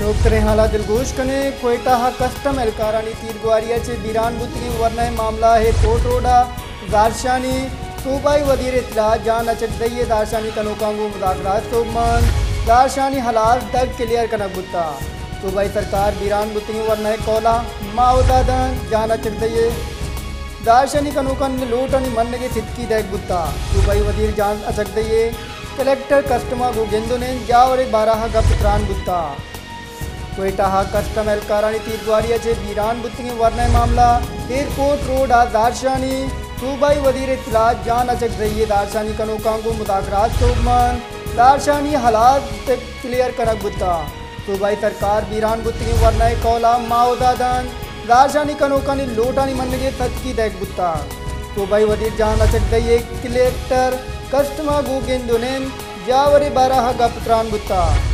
نوکتریں حالات دلگوش کنیں۔ کوئٹہ ءَ کسٹم اہلکارانی تیرگواری ءَ چہ بیران بوتگیں ورناہیں معاملہ، ایئرپورٹ روڈ ءَ زہرشانی، صوبائی وزیر اطلاعات جان اچکزئی ءِ زہرشانی کنوکاں گوں مذاکرات سوبمند، زہرشانی ہلاس دگ کلیئر کنگ بوتگ۔ صوبائی سرکار بیران بوتگیں ورناہیں کہول ءَ ماہ و داد انت، جان اچکزئی ءِ زہرشانی کنوکانی لوٹانی منگ ءِ ستکی دئیگ بوتگ۔ صوبائی وزیر جان اچکزئی ءِ کلکٹر کسٹم ءَ گوں گند ءُ نند جاور ءِ بارہ ءَ گپ ءُ تران بوتگ۔ کوئٹہ ءَ کسٹم اہلکارانی تیرگواری ءَ چہ بیران بوتگیں ورناہیں معاملہ، ایئرپورٹ روڈ ءَ زہرشانی، صوبائی وزیر اطلاعات جان اچکزئی ءِ زہرشانی کنوکاں گوں مذاکرات سوبمند، زہرشانی ہلاس کلیئر کنگ بوتگ۔ صوبائی سرکار بیران بوتگیں ورناہیں کہول ءَ ماہ و داد انت، زہرشانی کنوکانی لوٹانی منگ ءِ ستکی دئیگ بوتگ۔ صوبائی وزیر جان اچکزئی ءِ کلکٹر کسٹم ءَ گوں گند ءُ نند جاور ءِ بارہ ءَ گپ ءُ تران بوتگ۔